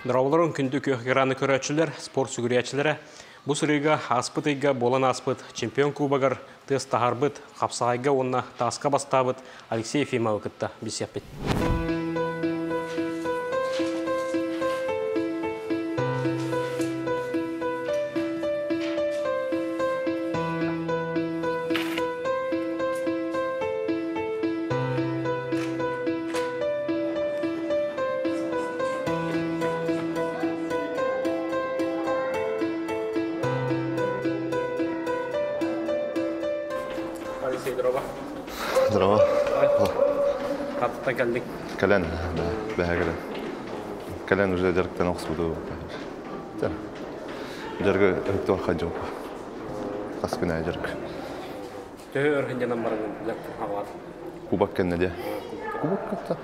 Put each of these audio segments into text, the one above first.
Дорооболорун күндү күөх экраны көрөөччүлэр, спорт сүгүрүйээччилэрэ. Бу сырыыга ааспыт ыйга буолан ааспыт чемпион кубогар тыас таһаарбыт, хапсаҕайга уонна тааска бастаабыт Алексей Ефимовы кытта билсиэхпит. Алексей, здорово. Здорово. Хаттан кэллиҥ? Кэлэн, бэһэ кэлэн. Кэлэн уже дьарыктан охсубуту. Дьарыгы өттү хадьоп. Хас күн дьарык. Төһө өр сынньанан баран дьарыктан хаалаат? Кубок кэннэ дии. Кубок кытта.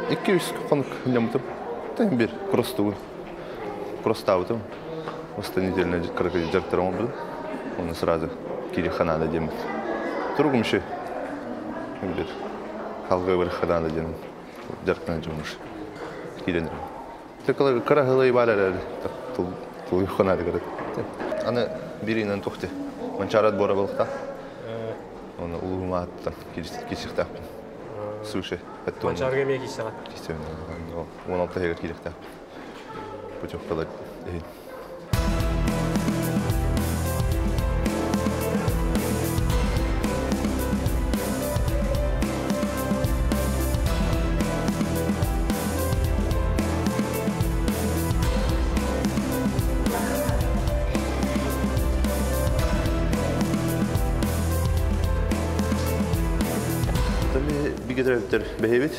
2-3 хонук сынньаммытым. Тэн bir кросстугун. Кросстаабытым. Восстановительный дьарыктар оҥорбутум. Оны сразу киириэххэ наада диэммит. Туругум еще bir халгы барыхха наада диэн дьарыктана дьоммуш. Киирэн Кыраһылай баар эрэр тулуйуохха наада кырыт. Аны бииринэн тухти. Манчаарат буора балыкта. Оны улуумааттан киирсихтаахпын. Свыше. Манчаарга эмиэ киирсэҕин? Киирсэбин. 16 иһигэр киириэхтээхпин. Путевкалар иһин. Бигэ төрөппүттэр бэһиэбит.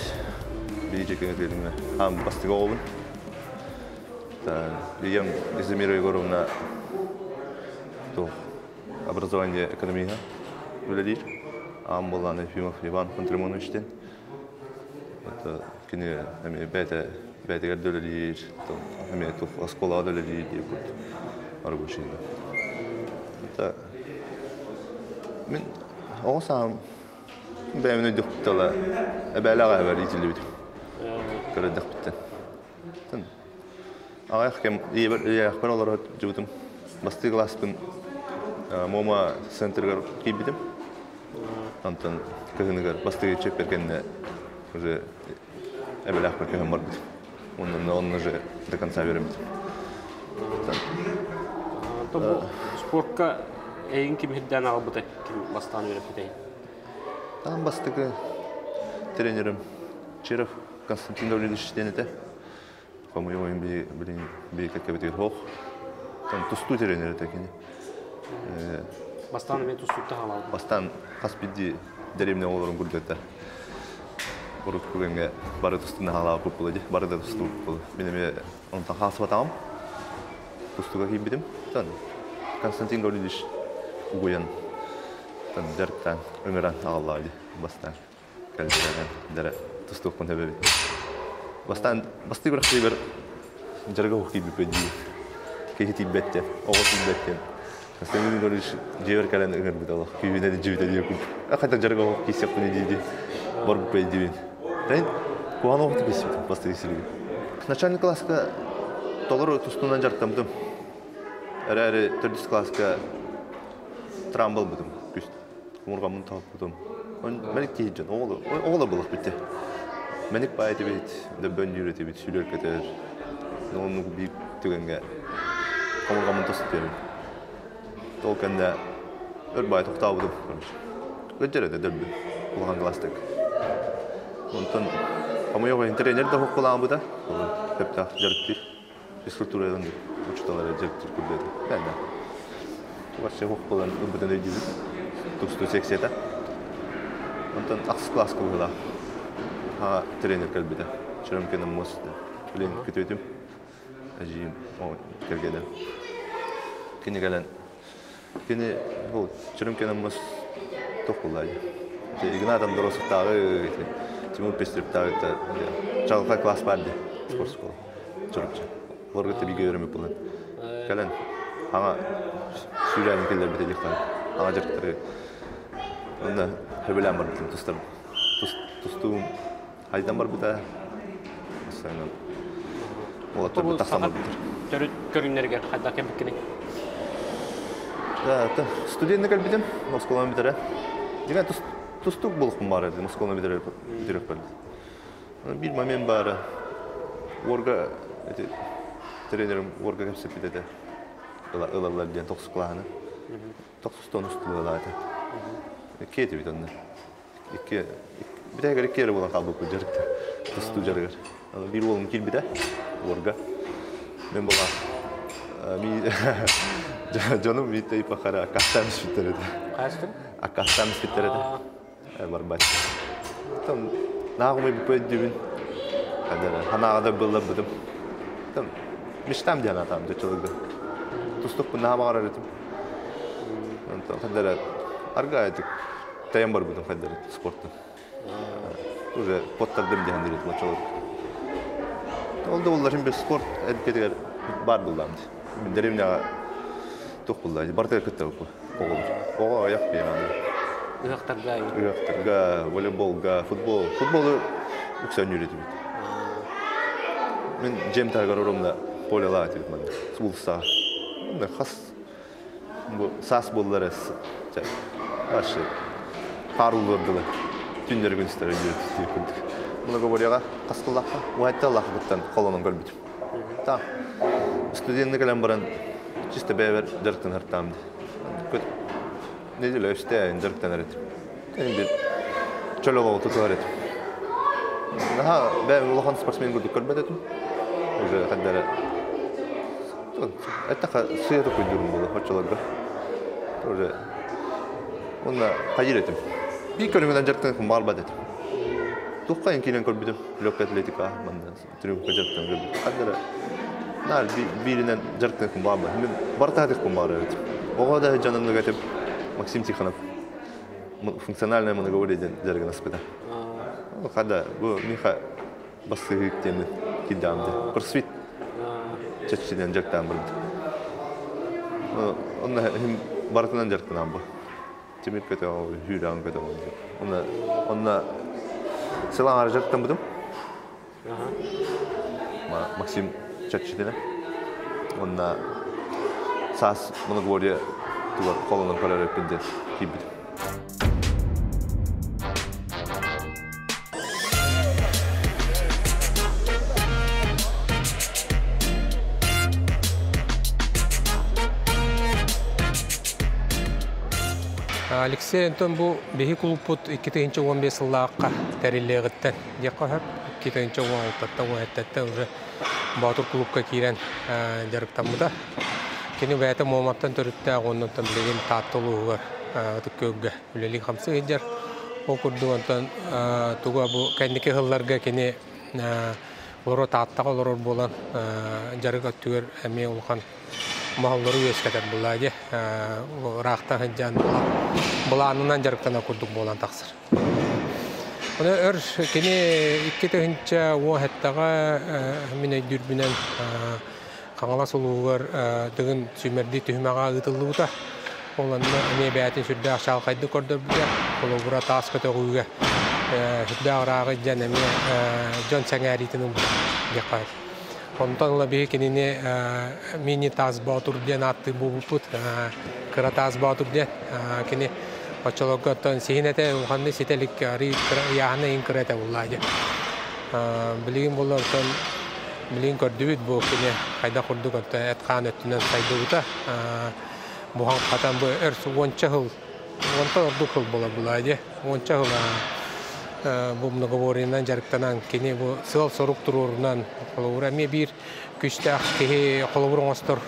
Биһиги кэҥэтиилиҥҥэ аан бастакы оҕобун. Ийэм Изамира Егоровна туох образование экономиһа үлэлиир. Аан буоллаан Ефимов Иван Пантелеймонович диэн. Кини эмиэ бэйэтэ бэйэтигэр да үлэлиир, эмиэ туох оскуолаҕа да үлэлиир диир курдук рабочийда. Это мин оҕо саам бэйэбин өйдөхпүттэн эбээлээх эбэр иитиллибитим. Көрөдөхпүттэн. Аҕыйах кэм ийэбэр олоро сылдьыбытым. Бастакы кылааспын Муома центрыгар киирбитим. Онтон кыһыныгар бастакы чиэппэр кэннэ уже эбэлээхпэр көһөн барбытым. Онно онно уже до конца үөрэммитим. Бу спортка эйин ким ирдээн аҕалбытай? Ким бастаан үөрэппитэй? Там бастакы тренерим Черов Константин Гаврилович диэн этэ. Хомойуом билин би кэккэбитигэр хоох. Там тустуу тренер этэ кини. Бастаан эмиэ тустуута хаалаабыт. Бастаан хас биирдии дэриэбинэ оҕолорун курдук этэ. Урукку кэмҥэ бары тустууну хаалаабыт буолла дии. Бары да тустуу буолла. Мин эмиэ онтон хаалсыбатаҕым. Тустууга киирбитим. Константин Гаврилович угуйан дьарыктаан ыҥыран аҕаллаҕа дии бастаан. Кэлбитэ дэрэ тустуохпун сөбөбүт. Бастаан бастыы күрэхтэһиибэр дьарыга уһук тиийбиппин дии. Киһи тиийбэт диэн, оҕо тиийбэт диэн. Константин Егорович дьиэбэр кэлэн ыҥырбыта олох. Күүһүнэн дьиэбитэ диye курдук. Хата дьарыга уһук киирсиэхпин дии-дии. Барбыппын диибин. Тэн куһаҕан оҕото киирсибитим бастакы сиригэр. Начальный класска толору тустуунан дьарыктаммытым. Эрээри төрдүс класска травма ылбытым. Кумурҕаммын тоһуппутум. Мэник киһи дьон, оҕолор буолах битте. Мэник баай этибит, дөббөннүүр этибит, сүүрэр көтөр. Оннук биир түгэҥҥэ хомурҕаммын тостутуйабын. Ол кэннэ өр баай тохтообутум, короче. Ыддьар этэ дөлбү, улахан класстык. Онтон хомойуох иһин тренер да хоккулаабыта, сөптөөх дьарыктыыр. Физкультурадан учууталлара дьарыктыыр курдук этэ. Да. Вообще хоккулан ылбытын өйдүүбүт. Тустуу секцията. Онтон ахсыс класска быһыылаах. Хаҥа тренер кэлбитэ. Черемкина муос Блин, күтүөтүм. Эдьиийим кэргэнэ. Кини кэлэн кини ол Черемкина муос туох буолла Игнат Андросовтааҕы Тимур Пестревтааҕы чаҕылхай класс баар дии спорт школа Чурапчы. Олорго тэбиигэ үөрэммит буолан кэлэн аҥа сүүрээнин киллэрбитэ диэххэ аҥа дьарыктары онно сөбүлээн барбытым тустар тустуум хайдан барбыта. Уолаттар тахсан барбыттар. Төрүт көрүҥнэригэр хайдах кэлбиккиний? Да, студентник кэлбитим, оскуоланы бүтэрэ. Дьиҥэ тустук буолуохпун баар этим, оскуоланы бүтэрэ Биир момент баара, уорга эти тренерим уорга кэпсэппит этэ. Ылаллар диэн тохсус кылааһына. Тохсустан устулуолаа этэ. Икки этибит онно. Икки бүтэһигэр икки эрэ буолан хаалбыппыт дьарыкта. Тустуу дьарыгар. Биир уолум киирбитэ уорга. Мен була дьонум биитэ ипахара аккаастаан испиттэр этэ. Хаастын? Аккаастаан испиттэр этэ. Барбат. Там наагымай бүппөйдүбүн. Ханааҕа да былларбытым. Там мечтам диэн атаам дьоччолорго. Тустукпун наһаа баҕарар этим. Онтон хадара арга этик тайан барбытым хадара спорттан. Уже поттардым диэн дирит лочолор. Ол да боллар бир спорт эдкетигер бар буллам. Деревняга тух булла. Бартыга кытта бу. Оҕолор. Оҕо аяк биэмэн. Ыһыахтарга. Ыһыахтарга, волейболга, футбол. Футболу үксэ өнүүр этибит. Мин дьиэм таһыгар оромна полялаа этибит манна. Уулуссаҕа. Онно хас бу саас буоллар вообще хаар ууллардылар. Түннэри күнүстэр өйдүөр курдук. Многоборьеҕа хас тыллаахха? Уһайта холонон көрбүтүм. Та студентны кэлэн баран чисто бэйэбэр дьарыктанар ди. Неделя үстэ дьарыктанар этим. Bir чөл олоҕу тутуһар этим. Наһаа бэйэм улахан спортсмен курдук көрбөт этим. Уже хаддара эттэхэ сыа токуйдуурум буолар оччолорго. Уже онно хайыр этим. Биир көрүҥүнэн дьарыктаныкпын баҕарбат этим. Туохха киирэн көрбүтүм, легкая атлетика манна трюкка дьарыктан көрбүтүм. Хаддара наар бииринэн дьарыктаныкпын баҕарбат. Мин бартаатыкпын баҕарар этим. Оҕо да дьананнык этим Максим Тихонов функциональное многоборье диэн дьарыгын аспыта. Хада бу миха бассыһык диэмин киддаамды. Кроссфит чаччинен дьарыктаан барбыт. Онно хим барытынан дьарыктанан бу. Тимир көтөҕө, хүүрээҕин көтөҕө. Онно онно сылаҥар дьарыктаммытым. Максим чаччитинэ. Онно саас многоборье тугар холонон көрөр эппин диэн киирбитим. Алексей Антон бу биһи клубпут 2015 сыллаахха тэриллиэҕиттэн диэххэ сөп. 2016-ттан 17-ттэн уже Боотур клубка киирэн дьарыктаммыта. Кини бэйэтэ Муоматтан төрүттээх, оннуттан билигин Таатта улууһугар Ытык Күөлгэ үлэлии хамсыы сылдьар. Ол курдук онтон туга бу кэнники сылларга кини олоро Тааттаҕа олорор буолан дьарык өттүгэр эмиэ улахан моһоллору үөскэтэр буолла дии. Ыраахтан сылдьан былаанынан дьарыктанар курдук буолан тахсар. Оны өр кини 2017-ҕэ мин өйдүүрбүнэн Хаҥалас улууһугар Дыгын сүүмэрдии түһүмэҕэ ыытыллыбыта. Ол онно эмиэ бэйэтин сүрдээх чаҕылхайдык көрдөрбүтэ. Холобура, таас көтөҕүүгэ сүрдээх ырааҕы дьэн эмиэ дьон сэҥээриитин ылбыта диэххэ сөп. Онтон ыла биһи кинини мини таас боотур диэн ааттыыр буолбуппут. Кыра таас боотур диэн. Кини оччолорго оттон сиһин этэ улаханнык ситэ илик арыы кыра ыйааһына иһин кыра этэ буоллаа диэн. Билигин буолла оттон билигин көрдүбүт бу кини хайдах курдук оттон эт-хаан өттүнэн сайдыбыта. Буһан хатан бу өр уонча сыл уонтан ордук сыл буолар буолаа дии. Уонча сыл бу многоборьенан дьарыктанан кини бу сыал-сорук туруорунан холобура эмиэ биир күүстээх киһи холобур оҥостор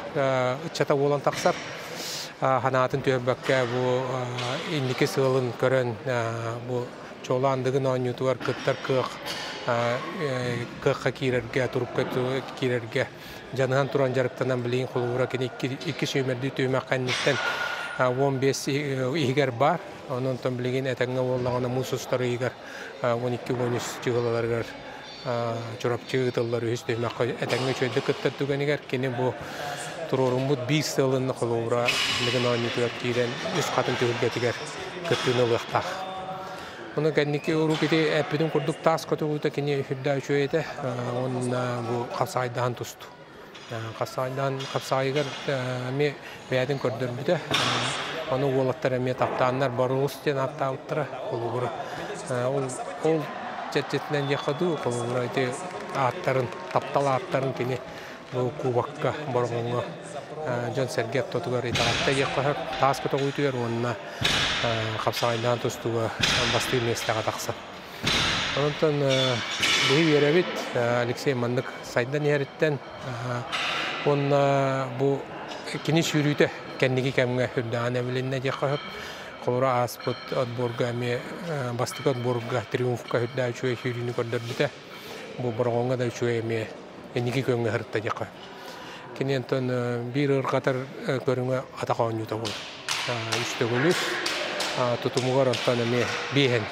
ыччата буолан тахсар. Санаатын түһэрбэккэ бу инники сыалын көрөн бу чуолаан Дыгын оонньуутугар кыттар кыах кыахха киирэргэ, турукка киирэргэ дьаныһан туран дьарыктанан билигин холобура кини икки сүүмэрдии түһүмэх кэнниттэн 15 иһигэр баар. Онон билигин этэҥҥэ буоллаҕына муус устар ыйыгар 12-13 чыһылаларыгар Чурапчы ыытыллар үһүс түһүмэххэ этэҥҥэ үчүгэйдик кыттар түгэнигэр кини бу туруоруммут биир сыалын холобура Дыгын оонньуутугар киирэн үс хатын түһүлгэтигэр кыттыыны ылыахтаах. Оны кэнники урук ити эппитин курдук таас көтөҕүүтэ кини үрдэ үчүгэй этэ. Уонна бу хапсаайдаһан тусту. Хапсаайдаһан хапсаайыгар эмиэ бэйэтин көрдөрбүтэ. Ону уолаттар эмиэ таптааннар Боруус диэн ааттаабыттара. Холобура ол ол чэрчитинэн диэххэ дуу, холобура ити ааттарын, таптал ааттарын кини бу кубокка, Бороҕоҥҥо дьон-сэргэ ортотугар итэҕэттэ диэххэ сөп. Таас көтөҕүүтүгэр уонна хапсаҕайдаан тустууга бастыыр миэстэҕэ тахсан. Онтон биһи үөрэбит Алексей маннык сайдан иһэриттэн уонна бу кини сүүрүүтэ кэнники кэмҥэ үрдэҕин эбилиннэ диэххэ сөп. Холобура ааспыт отборга эмиэ бастакы отборга триумфка үрдээх үчүгэй сүүрүүнү көрдөрбүтэ. Бу Бороҕоҥҥо да үчүгэй эмиэ инники күөҥҥэ сырытта диэххэ. Кини онтон биир ырҕатар көрүҥэ атах оонньуута буолар. Үс төгүл үс тутумугар онтон эмиэ биэһэн,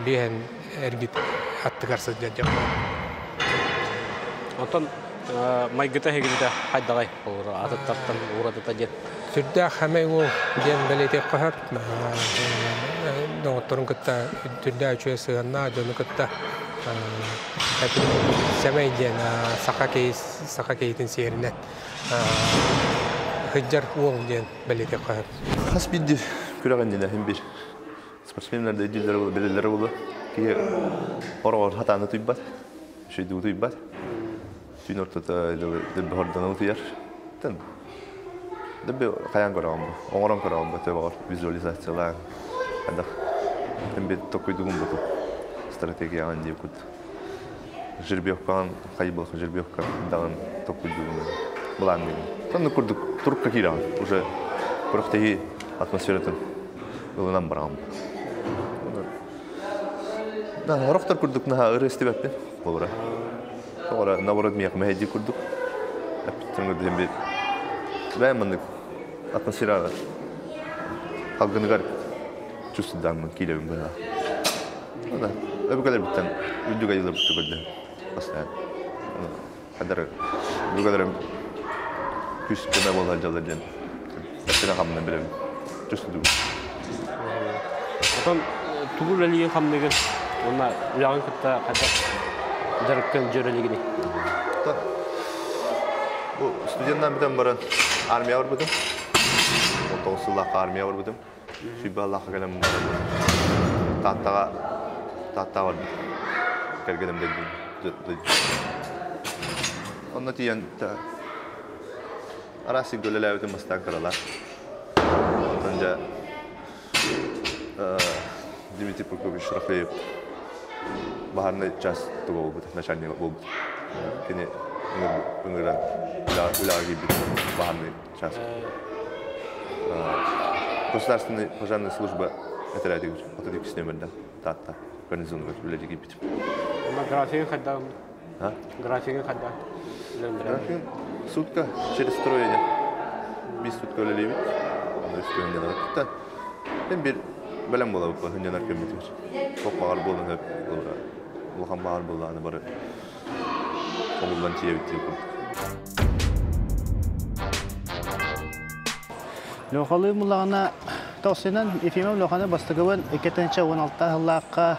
биэһэн эргит аттыгар сылдьар дьон. Онтон майгыта эһигинитэ хайдаҕай атыттартан уратыта диэн? Сүрдээх хэмэй уол диэн бэлиэтиэххэ сөп. Доҕотторун кытта түрдээх үчүгэй сыһыаннаах дьону кытта сэмэй диэн саха киһи саха киһитин сиэринэн сылдьар уол диэн бэлиэтиэххэ сөп. Хас биирдии күрэх иннинэ иһин биир спортсменнар да өйдүүллэрэ буолуо, билэллэрэ буолуо. Киһи хороҕор хатааны утуйбат, үчүгэйдик утуйбат. Түүн ортото дэлби хордонон утуйар. Дэлби хайаан көрөҕүн бу, оҥорон көрөҕүн бу төбөҕөр визуализациялаан хайдах бит токуйдугун буту стратегияҕын дии курдук. Жеребьевкаҕын хайбылах жеребьевка даҕын токуйдугун былаанныгын. Соннук курдук турукка киирэҕин уже күрэхтэһии атмосфератын ылынан бараҕын. Сорохтор курдук наһаа ыры истибэппин холобура. Тоҕо наоборот миэхэ мэһэйдии курдук. Эппиттэн бир бэйэм маннык атмосфераҕа халгыныгар чувствуйдааммын киирэбин быһа. Өбүгэлэрбиттэн үрдүк айыларбытты көрдө бастаан. Хадары өбүгэлэрим күс көмө буолар дьаллар диэн эппинэ хамна билэбин. Чувствуйдубун. Отон тугу үлэлиигин хамныгын уонна үлэҕин кытта хайдах дьарыккын дьөрөлигиний? Бу студенттан бүтэн баран армия барбытым. 19 сыллаахха армия барбытым. Сүүрбэ сыллаахха кэлэн бараммын Тааттаҕа Тааттаҕа барбытым. Кэргэним дойду. Онно тиийэн араас сиргэ үлэлээбитим бастаан кыралаах. Онтон дьэ Дмитрий Прокопьевич Рахлеев баһаарынай час туга буолбут, начальник буолбут. Кини ыҥыран үлэҕэ киирбит баһаарынай час. Государственный пожарная служба этэрээтигэр 32 нөмерден Таатта гарнизонугар үлэлии киирбитим. Графигын хайдах? Графигын хайдах? График сутка через трое дня. Биир сутка үлэлиибит. Үс күн дьанар. Мен бир бэлэм буолабыт хынньанар күммүтүгэр. Туох баҕар буолан сөп улахан баҕар буоллаҕына бары хомуллан тиийэбит диye курдук. Лохалыы мулаҕына тохсунан Ефимов Лоханы бастакыбын 2016 сыллаахха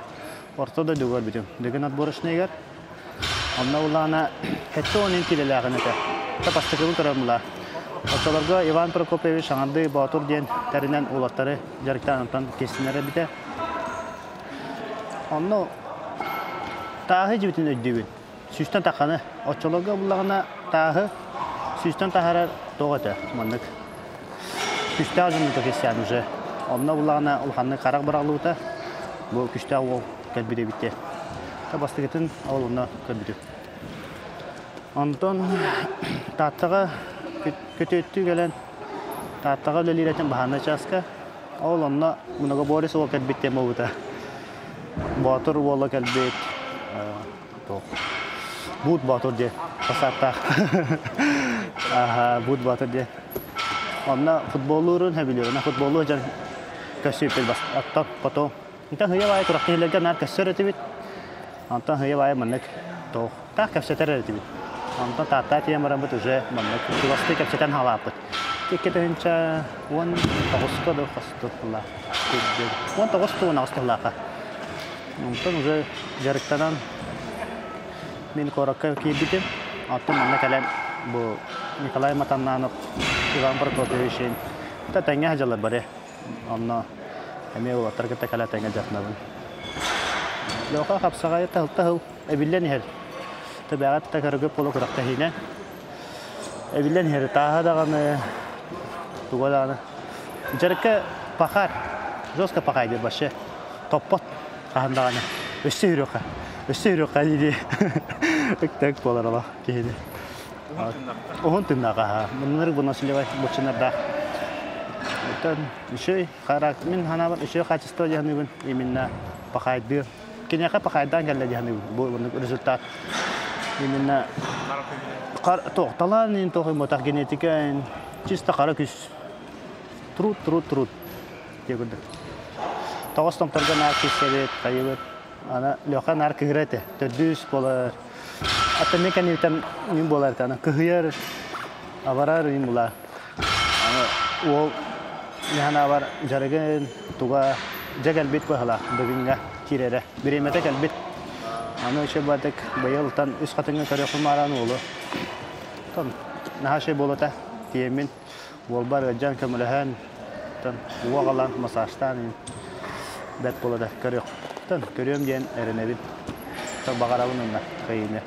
орто дойдуга көрбүтүм. Дыгын отборочныйыгар. Онно улаана хэттэ онун килэлээҕин этэ. Та бастакыбын көрөр мула. Оччолорго Иван Прокопьевич саҥардыы Боотур диэн тэринэн уолаттары дьарыктаан онтон киэстинэр эбитэ. Онно тааһы дьибитин өйдүүбүн. Сүүстэн тахханы. Оччолорго буллаҕына тааһы сүүстэн таһарар тоҕо этэ маннык. Күстээх дьоннука кэстээн уже. Онно буллаҕына улаханнык харах быраҕыллыбыта. Бу күстээх уол кэлбит эбит диэн. Бастакытын ол онно көрбүтүм. Онтон Тааттаҕа көтүөттүү кэлэн Тааттаҕа үлэлиир этим баһаарынай чааска. Ол онно многоборец уол кэлбит диэн буолбута. Боотур уола кэлбит. Буут Боотур диэн фасадтаах. Буут Боотур диэн. Онно футболлуурун сөбүлүүр. Футболлуу дьон көссүүппүт оттон потом. Онтон хыйа баайы курахтыһыларга наар көссөр этибит. Онтон хыйа баайы маннык тоох таах кэпсэтэр этибит. Онтон Таатта тиийэн бараммыт уже маннык чугастыы кэпсэтэн халааппыт. 2019 да хосту 19 туун аҕыс тыллааха. Онтон уже дьарыктанан мин куоракка киирбитим. Оттон манна кэлэн бу Николай Матаннанов, Иван Прокопьевич та тэҥҥэ сылдьаллар бары. Онно эмиэ уолаттар кытта кэлэ тэҥҥэ дьарыктанабын. Леха хапсаҕайы таһыл-таһыл эбиллэн иһэр. Тэбэҕэ та көргө полу күрэхтэһиинэн эбиллэн иһэр. Тааһа даҕаны, туга даҕаны. Дьарыкка пахар, жестко пахай диир вообще. Топпот хаһан даҕаны. Өссө үрүөххэ, өссө үрүөххэ дии ык-тык буолар олох киһини. Уһун тыыннаах аха. Муннар выносливай бочинардаах. Оттон үчүгэй характер, мин санаабар үчүгэй качество дьаһаныыбын именно пахайдыыр. Киниэхэ пахайдаан кэллэ дьаһаныыбын бу результат. Именно туох талаан ин туох ботах генетика чисто хара күс. Труд, труд, труд. Диэ курдук. Тоҕус томторго наар киссэбит, хайыбыт. Ана Леха наар кыһыра этэ. Төрдүс буолар. Ата мен кэннибитен мин буолар этэ. Ана кыһыйар, абарар им була. Аны уол Яханабар дьарыгын туга дьэ кэлбит быһала бүгүҥҥэ киирэрэ. Бириэмэтэ кэлбит. Аны еще бадык быйылтан үс хатыҥҥа көрүөхпүн мааран уолу. Тон наһаа шей буолата тиэммин уолбар ыалдьан көмөлөһөн тон уу аҕалан массажтаан бэрт буолата көрүөх. Тон көрүөм диэн эрэнэбин. Тон баҕарабын онно кыайыыны.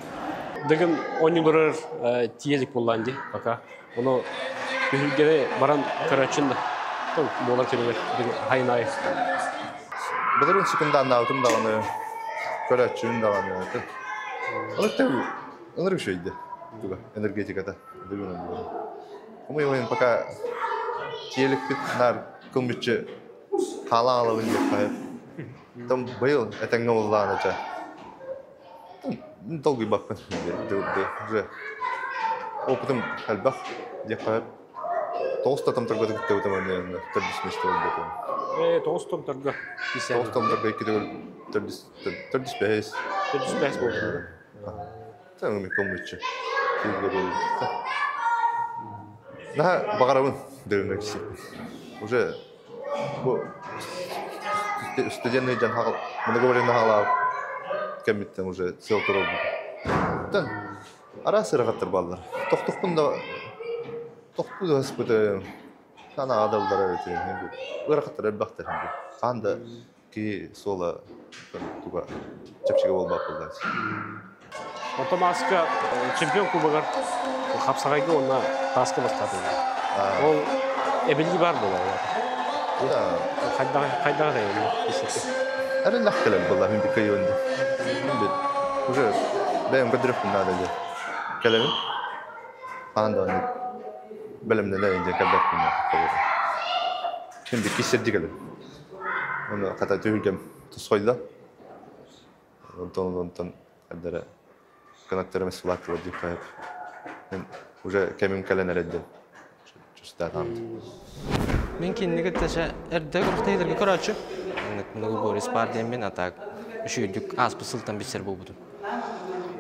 Дыгын оонньууларар тиэлик буоллаан дии пока. Ону түһүлгэни баран көрөөччүн да буолар кэмигэр хайын аайы. Былырыын секундааннаабытым даҕаны, көрөөччүбүн даҕаны. Ол ынырык үчүгэйдэ туга энергетиката. Умуйуйун пока тиэликпит наар кыл мүччү хаалаан алабын диэххэ Там быйыл этэҥҥэ буоллаҕына чэ долгуйбаппын уже опытым элбэх диэххэ тоҕус да томторго кыттыбытым онно төрдүс миэстэ буолбутум. Тоҕус томторго. Тоҕус томторго икки төгүл төрдүс төрдүс бэһис. Төрдүс бэһис буолбутум. Саҥа кыл мүччү. Наһаа баҕарабын дөрүҥҥэ Уже бу студенный дьон многовременно хаалаабыт кэммиттэн уже сыал туруорбут. Оттон араас ыарахаттар бааллар. Тохтохпун да тохтуу да сыспыты санааҕа да ылларар этим. Ыарахаттар элбэхтэр. Хаан да киһи суола туга чэпчэки буолбат буолла. Онтон Маска чемпион кубогар хапсаҕайга уонна тааска бастаатылар. Ол эбиллии баар буолар. Хайдаҕа Эрэллэх кэлэр буолла мин кыайыан дии. Уже бэйэм көрдөрүөхпүн наада дии. Кэлэбин. Хаан да оннук бэлэмнэнэ дии кэлбэппин. Мин бикки сирди кэлэбин. Оны хата түһүлгэм тусхойда. Онтон онтон эрдэрэ кынаттарым сылааттылар дип хайып. Мен уже кэмим кэлэн эрэ чустаатаам. Мин кинини кытта эрдэ күрэхтэһиилэргэ көрөөччү. Многоборец баар диэммин, а так үчүгүйдүк ааспыт сылтан билсэр буолбутум.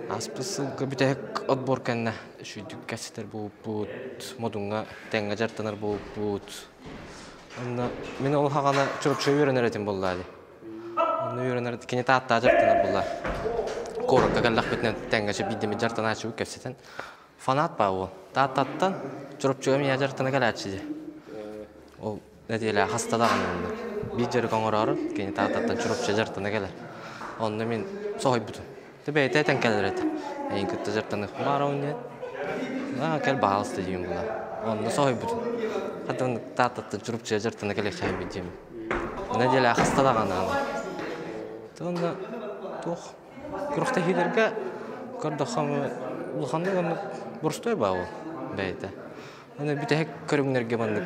Ааспыт сылга бүтэһик отбор кэннэ үчүгүйдүк кэпсэтэр буолбут, модуҥҥа тэҥҥэ дьарыктанар буолбут. Онно мин ол хаҕана Чурапчыга үөрэнэр этим буоллаа дии. Онно үөрэнэр кини тааттаа дьарыктанар буолла. Куоракка кэллэхпитинэ тэҥҥэ биирдэ дьарыктанааччыбыт кэпсэтэн. Фанат баа уол. Тааттаттан Чурапчыга миэхэ дьарыктана кэлээччи дии. Ол нэдиэлэ хаста даҕаны онно. Биир дьарык оҥороору кини Тааттаттан Чурапчы дьарыктана кэлэр. Онно мин соһуйбутум. Ты бэйэтэ этэн кэлэр этэ. Эйин кытта дьарыктаныахпын баарабын диэн. Аа, кэл баһаалыста диэн була. Онно соһуйбутум. Хата Тааттаттан Чурапчыга дьарыктана кэлиэхчээбит диэмин. Нэдиэлэ хаста даҕаны аны. Онно туох күрэхтэһиилэргэ көрдөххө улаханнык оннук боростуой баа ол бэйэтэ. Аны бүтэһик көрүҥнэргэ маннык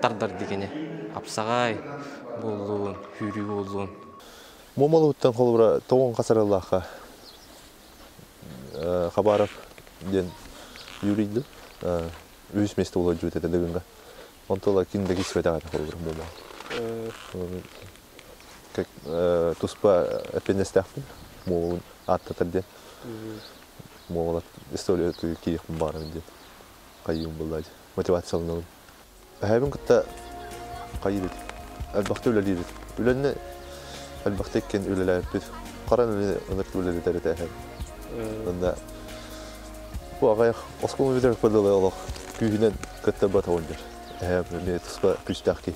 тардар дигини апсаҕай буоллун, сүүрүү буоллун. Муомалыбыттан холобура тоҕун хасаралаахха Хабаров диэн Юрий үһүс миэстэ буолар дьүөтэ Дыгынга. Онтон ким да киспэтэх этэ холобура Муома. Туспа эппиэтинэстээхпин Муомабын ааттатар диэн. Муомалар история киириэхпин баҕарабын диэн хайыым буолла мотивацияланабын. Эһэбин кытта хайыыр этим. Элбэхтэ үлэлиир этим. Үлэни элбэхтэ иккиэн үлэлээбиппит. Харан ынырык үлэлэтэр этэ эһэм. Онно бу аҕыйах оскуола бүтэр курдук олох күүһүнэн кыттарбат оҕонньор. Эһэм эмиэ туспа күүстээх киһи.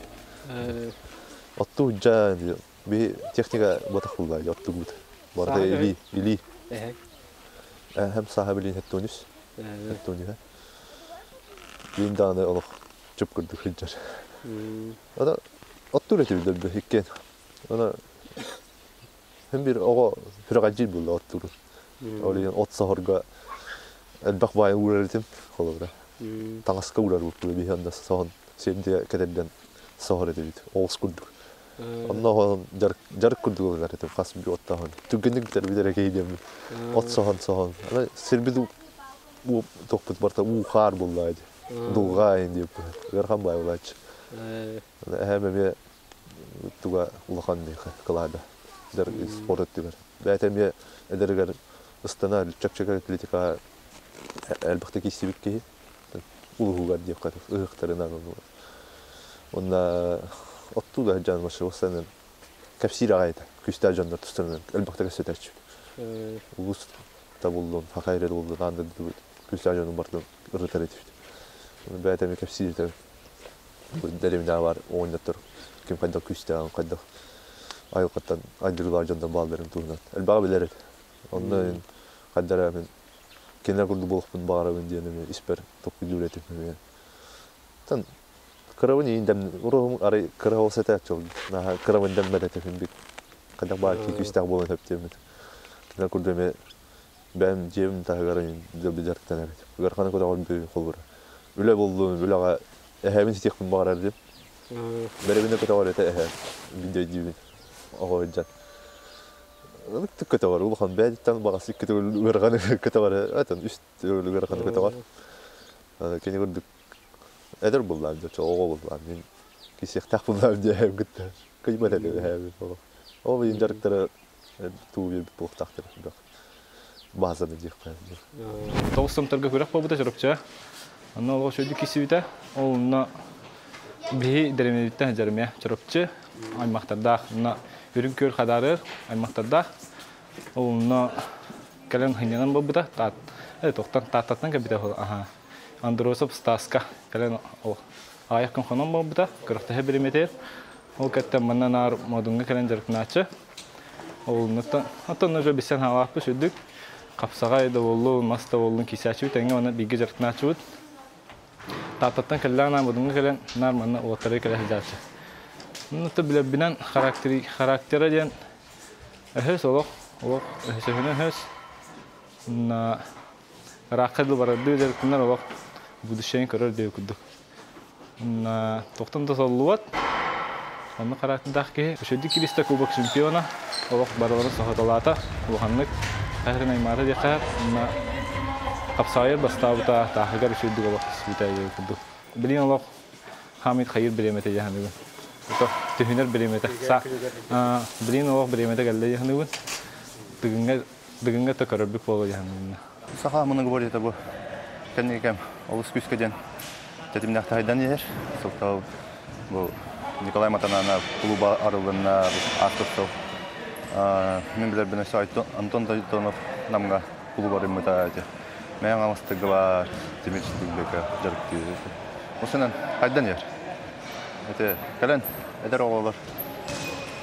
Оттуу дьаа би техника ботах булла оттугут. Барыта илии, илии. Эһэм сааһа билин хеттонүс. Хеттонүһэ. Биин даҕаны олох чып курдук сылдьар. Ана оттуур этибит өлбө иккиэн. Ана Һин биир оҕо сүрэҕэлдьиир буолла оттуурун. Ол иһин от соһорго элбэх баайы уурар этим холобура. Таҥаска уурар буолбут биһи онно соһон сиэрдийэ кэтэрдэн соһор этибит оҕус курдук. Онно оһон дьарык дьарык курдук ылынар этим хас биир оттооһун. Түргэнник бүтэр бүтэр киһи диэммит. От соһон соһон. Аны сирбит уу туохпут барыта уу хаар буолла ди. Дулҕа ин диэппит. Ыарахан баай буолааччы. Эһээм эмиэ туга улахан миэхэ кылаада спорт өттүгэр. Бэйэтэ эмиэ эдэригэр ыстана чэпчэки атлетикаҕа элбэхтик киирсибит киһи. Улуһугар диэххэ ыһыктарынан уонна оттуу да сылдьан машина кэпсиир аҕай этэ. Күүстээх дьоннор тустарынан элбэхтик кэпсэтээччибит. Улуус да буллун, саха эрэ буллун, аан дойду күүстээх дьонун барытын ырытар этибит. Бэйэтэ эмиэ кэпсиир этэ. Дэриэбинэҕэ баар оҕонньоттор ким хайдах күүстээҕин, хайдах айылҕаттан айдырыылаах дьоннор баалларын туһунан элбэҕи билэр этэ. Онно мин хайдах эрэ мин кинилэр курдук буолуохпун баҕарабын диэн эмиэ испэр толкуйдуур этим эмиэ. Оттон кырабын иин дэм уруһум арай кыра оҕус этэ наһаа кырабын дэммэт этим бит хайдах баар кии күүстээх буолан сөп диэммит. Кинилэр курдук эмиэ бэйэм дьиэм таһыгар дьарыктанар этим. Ыараханы көтөҕөр холбура. Үлэ буллум, үлэҕэ эһээбин ситиэхпин баҕарар диим. Бэрэбинэ көтөҕөр этэ эһээ, видео диибин оҕо сылдьан. Ынырыктык көтөҕөр, улахан бэйэтиттэн баҕас икки төгүл ыараханы көтөҕөр, этэн үс төгүл ыараханы көтөҕөр. Кини курдук эдэр буллаам дьэ, оҕо буллаам, мин кисиэхтээх буллаам диэһэм кытта кыйбат этэ эһээбин олох. Ол иһин дьарыктара туу биэрбит буолуохтаахтар элбэх. Баазаны диэххэ. Тоҕус сомторго күрэх буолбута Чурапчыга. Онно олох үчүгэйдик киирсибитэ. Ол онно биһи дэриэбинэбиттэн сылдьарым Чурапчы аймахтардаах. Онно Үрүҥ Күөл Хадаарыар аймахтардаах. Ол онно кэлэн сынньанан буолбута. Таат, тохтон Тааттаттан кэлбитэ аха. Андросов Стаска кэлэн ол аҕыйах күн хонон буолбута. Күрэхтэһэ биримэтигэр. Ол кэттэн манна наар Модуҥҥа кэлэн дьарыктанааччы. Ол оттон уже билсэн хаалаахпыт үрдүк. Хапсаҕай да буоллун, мас да буоллун киисээччибит тэҥҥэ уонна бииргэ дьарыктанааччыбыт. Тааттаттан кэллэҕин аайы Модуҥҥа кэлэн наар манна уолаттары кэлэ сылдьааччы. Онно билэрбинэн характера диэн өһөс олох, олох өһөсөһүнэ өһөс. Ыраахха дылы барардыы дьарыктанар олох будущее көрөр диэби курдук. Тохтон да соллубат. Онно характырдаах киһи. Үчүгдүк киристэ кубок чемпиона. Олох барыларын соһуталаата. Улаханнык хайатын аймаата диэххэ. Онно хапсаайар бастаабыта тааһыгар үчүгдүк олох түсүбүтэ диэби курдук. Билигин олох хаамыт хайыр бириэмэтэ дии саныыбын. Түһүнэр бириэмэтэ. Билигин олох бириэмэтэ кэллэ дии саныыбын. Тыгыҥҥа Бүгүҥҥэ да көрөрбүт буолуо дьаһаннынна. Саха многоборьета бу кэнники кэм олус күүскэ диэн тэтимнээх таһайдан иһэр. Сылтау бу Николай Матананов клуба арыллынна ааспыт сыл. Мин билэрбин өссө Антон Тайтонов Намга клуб арыймыта эти. Мэйэн аластыгыла Тимир Стыгбека дьарыктыыр. Осынан хайдан иһэр. Эти кэлэн эдэр оҕолор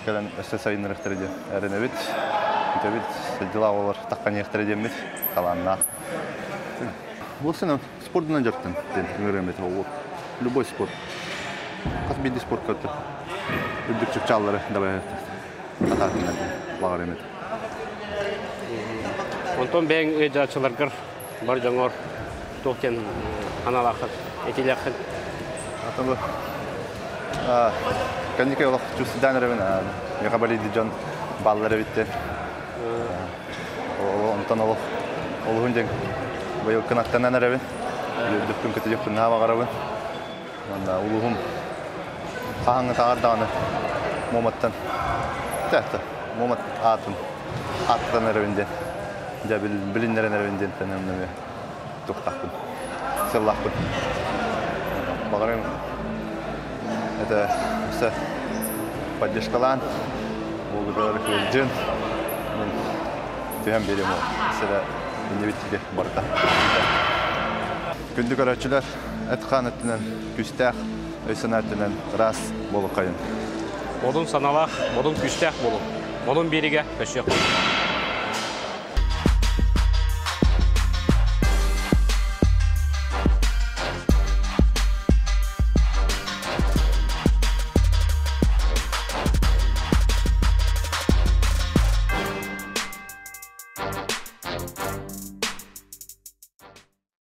кэлэн өссө сайыннарыахтара диэн эрэнэбит. Бүтэбит сылдьылаах оҕолор тахханиахтара диэммит талааннаах. Бу сына спордунан дьарыктан диэн ыҥырыам этэ ол любой спорт. Хас биирдии спортка үрдүк чыпчааллары дабайар атаатыннар диэн баҕарыам этэ. Онтон бэйэҥ ыалдьааччыларгар бар дьоҥор туох диэн аналааххын, этиилээххин? Атабы кэнники олох чувствуйдаан эрэбин миэхэ балийды дьон бааллар эбиттэр. Онтон олох олуһун диэн быйыл кынаттанан эрэбин. Үөрдүкпүн көтүдүкпүн наһаа баҕарабын. Уонна улууһум хаһааҥҥы таҕар даҕаны Муоматтан Муомат аатын ааттатан эрэбин диэн дьэ билиннэрэн эрэбин диэнтэн эмиэ туохтаахпын сыаллаахпын баҕарым это өссө поддержкалаан буолугар кыылдьын. Түһэн биэриэм ол. Сэрэ иннибит диэки барыта. Күндү көрөөччүлэр, эт-хаан өттүнэн күүстээх, өй-санаа өттүнэн ыраас буолуоххайын. Модун санаалаах, модун күүстээх буолуҥ. Модун биэриигэ көрсүөхпүт.